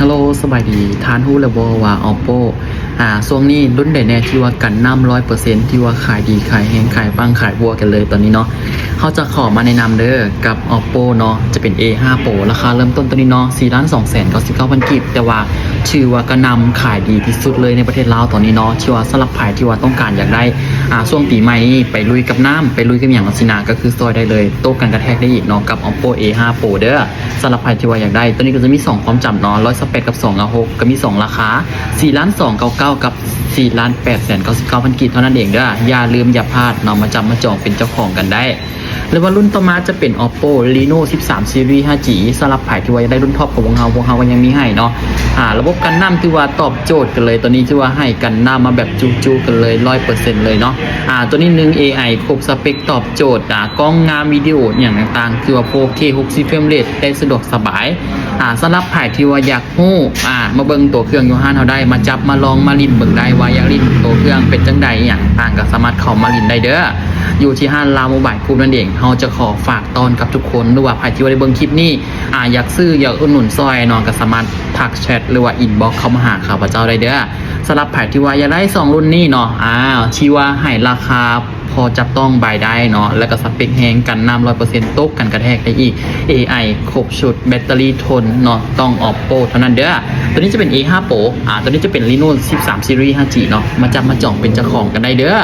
Hello ສະບາຍດີ. ທ່ານຮູ້ແລ້ວບໍ່ວ່າ Oppo ອ່າ ຊ່ວງນີ້ລຸ້ນໃດແດ່ທີ່ວ່າກັນນ້ຳຮ້ອຍເປີເຊັນ ທີ່ວ່າຂາຍດີ ຂາຍແຮງ ຂາຍປັງ ຂາຍບົວກັນເລີຍຕອນນີ້ເນາະ? ເຮົາຈະຂໍມາແນະນຳເດີ ກັບ Oppo ເນາະ, ຈະເປັນ A ຫ້າ Pro ລາຄາເລີ່ມຕົ້ນຕອນນີ້ເນາະ ສີ່ລ້ານສອງແສນເກົ້າສິບເກົ້າພັນກີບ, ແຕ່ວ່າຖືວ່າກະນຳຂາຍດີທີ່ສຸດເລີຍໃນປະເທດລາວຕອນນີ້ເນາະ. ຖືວ່າສຳລັບໃຜທີ່ວ່າຕ້ອງການຢາກໄດ້ ອ່າ ຊ່ວງປີໃໝ່ນີ້ໄປລຸຍກັບນ້ຳ ໄປລຸຍກັບຫຍັງຈັ່ງຊີ້ນະ ກໍຄືຊ່ອຍໄດ້ເລີຍ, ໂຕະກັນກະແທກໄດ້ອີກເນາະ ກັບ Oppo A ຫ້າ Pro ເດີ. ສຳລັບໃຜທີ່ວ່າຢາກໄດ້ ໂຕນີ້ກໍຈະມີສອງຄວາມຈຳເນາະ ຮ້ອຍຊາວແປດ ກັບ ສອງເກົ້າຫົກ ກໍມີສອງລາຄາ ສີ່ລ້ານສອງເກົ້າເກົ້າ ກັບ ສີ່ລ້ານແປດແສນເກົ້າສິບເກົ້າພັນກີບເທົ່ານັ້ນເອງເດີ. ຢ່າລືມຢ່າພາດເນາະ ມາຈັບມາຈອງເປັນເຈົ້າຂອງກັນໄດ້. ແລ້ວວ່າລຸ້ນຕໍ່ມາຈະເປັນ Oppo Reno ສິບສາມ Series ຫ້າຈີ ສຳລັບໃຜທີ່ວ່າຢາກໄດ້ລຸ້ນທັອບຂອງພວກເຮົາ ພວກເຮົາກໍຍັງມີໃຫ້ເນາະ. ອ່າ ລະບົບກັນນ້ຳຖືວ່າຕອບໂຈດກັນເລີຍ ຕອນນີ້ຖືວ່າໃຫ້ກັນນ້ຳມາແບບຈຸໆກັນເລີຍ ຮ້ອຍເປີເຊັນເລີຍເນາະ. ອ່າ ໂຕນີ້ ໜຶ່ງ ເອໄອ ຄົບສະເປັກຕອບໂຈດ ອ່າ ກ້ອງງາມ ວິດີໂອຫຍັງຕ່າງໆ ຄືວ່າ ໂຟເຄ ຫົກສິບເຟຣມເຣດ ໄດ້ສະດວກສະບາຍ. ອ່າ ສຳລັບໃຜທີ່ວ່າຢາກຮູ້ ອ່າ ມາເບິ່ງຕົວເຄື່ອງຢູ່ຮ້ານເຮົາໄດ້ ມາຈັບມາລອງມາຫຼິ້ນເບິ່ງໄດ້ວ່າຢາກຫຼິ້ນຕົວເຄື່ອງເປັນຈັ່ງໃດ ອີ່ຫຍັງຕ່າງໆ ກໍສາມາດເຂົ້າມາຫຼິ້ນໄດ້ເດີ ຢູ່ທີ່ຮ້ານ Lao Mobile Group ນັ້ນເອງ. ເຮົາຈະຂໍຝາກຕ້ອນກັບທຸກຄົນ ຫຼືວ່າໃຜທີ່ວ່າໄດ້ເບິ່ງຄລິບນີ້ ອ່າ ຢາກຊື້ ຢາກອຸດໜູນຊ່ອຍເນາະ ກໍສາມາດທັກແຊັດ ຫຼືວ່າ inbox ເຂົ້າມາຫາຂ້າພະເຈົ້າໄດ້ເດີ. ສຳລັບໃຜທີ່ວ່າຢາກໄດ້ສອງລຸ້ນນີ້ເນາະ ອ່າ ທີ່ວ່າໃຫ້ລາຄາ ພໍຈັບຕ້ອງບາຍໄດ້ເນາະ ແລ້ວກໍສະເປັກແຮງ ກັນນ້ຳຮ້ອຍເປີເຊັນ ໂຕະກັນກະແທກໄດ້ອີກ ເອໄອ ຄົບຊຸດ ແບັດເຕີຣີທົນເນາະ ຕ້ອງ Oppo ເທົ່ານັ້ນເດີ. ໂຕນີ້ຈະເປັນ A ຫ້າ Pro ອ່າ ໂຕນີ້ຈະເປັນ Reno ສິບສາມ Series ຫ້າຈີ ເນາະ ມາຈັບມາຈອງເປັນເຈົ້າຂອງກັນໄດ້ເດີ.